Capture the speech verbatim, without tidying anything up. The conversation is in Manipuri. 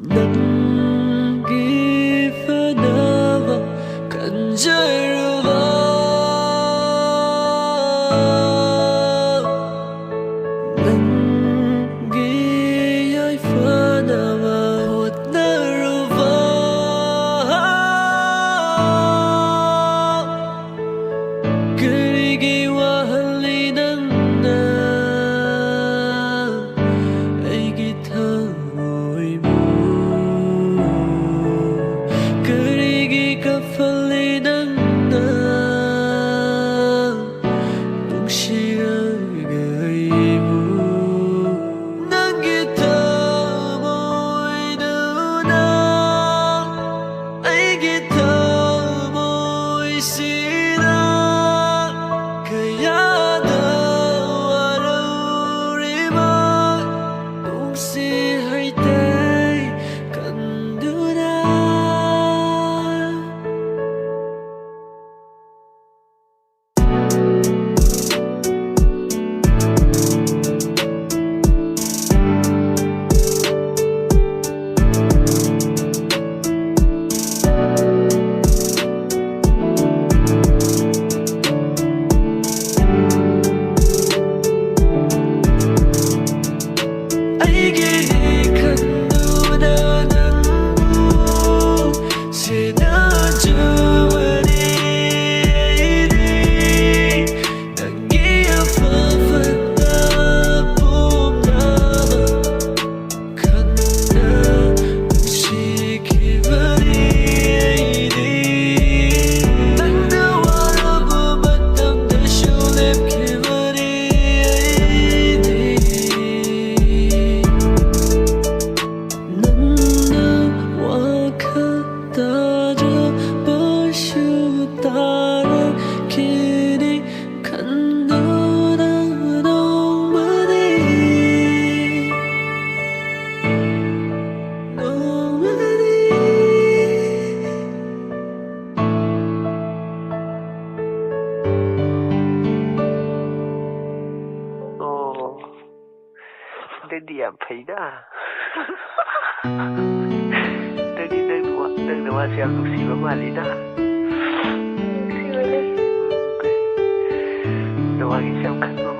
ꯅꯪꯒꯤ ꯐꯅꯕ ꯈꯟꯖꯔꯨꯕ, ꯅꯪꯒꯤ ꯌꯥꯏꯐꯅꯕ ꯍꯣꯠꯅꯔꯨꯕ꯫ ꯀꯔꯤꯒꯤ ꯋꯥꯍꯜꯂꯤ ꯅꯪꯅ ꯑꯩꯒꯤ ꯊꯃꯣꯏꯕꯨ? ꯀꯔꯤꯒꯤ ꯀꯞꯍꯜꯂꯤ ꯅꯪꯅ ꯅꯨꯡꯁꯤꯔꯒ ꯑꯩꯕꯨ? ꯅꯪꯒꯤ ꯊꯃꯣꯏꯗꯨꯅ ꯑꯩꯒꯤ ꯊꯃꯣꯏꯁꯤꯗ ꯀꯌꯥꯗ ꯋꯥꯔꯧꯔꯤꯕ ꯅꯨꯡꯁꯤ ꯍꯩꯇꯩ ꯀꯟꯗꯨꯅ꯫ ꯑꯩꯒꯤ ꯈꯟꯗꯨꯅ ꯅꯪꯕꯨ ꯁꯦꯟꯅꯖꯕꯅꯤ ꯑꯩꯗꯤ꯫ ꯅꯪꯒꯤ ꯑꯐ ꯐꯠꯇ ꯄꯨꯝꯅꯃꯛ ꯈꯟꯅ ꯅꯨꯡꯁꯤꯈꯤꯕꯅꯤ ꯑꯩꯗꯤ꯫ ꯅꯪꯅ ꯋꯥꯔꯕ ꯃꯇꯝꯗꯁꯨ ꯂꯦꯞꯈꯤꯕꯅꯤ ꯑꯩꯗꯤ꯫ ꯅꯪꯅ ꯋꯥꯈꯜ ꯇꯥꯖꯕꯁꯨ ꯇꯥꯔꯛꯈꯤꯅꯤ ꯈꯟꯗꯨꯅ ꯅꯣꯡꯃꯗꯤ, ꯅꯣꯡꯃꯗꯤ꯫ ꯑꯣ, ꯑꯗꯨꯗꯤ ꯌꯥꯝ ꯐꯩꯗ꯫ ꯅꯪꯗꯤ ꯅꯪ ꯋꯥ-, ꯅꯪ ꯅꯋꯥꯁꯦ ꯌꯥꯝ ꯅꯨꯡꯁꯤꯕ ꯃꯥꯜꯂꯤꯗ꯫ ꯅꯨꯡꯁꯤꯕꯅꯦ꯫ ꯅꯋꯥꯒꯤꯁꯦ ꯌꯥꯝ ꯈꯟꯕ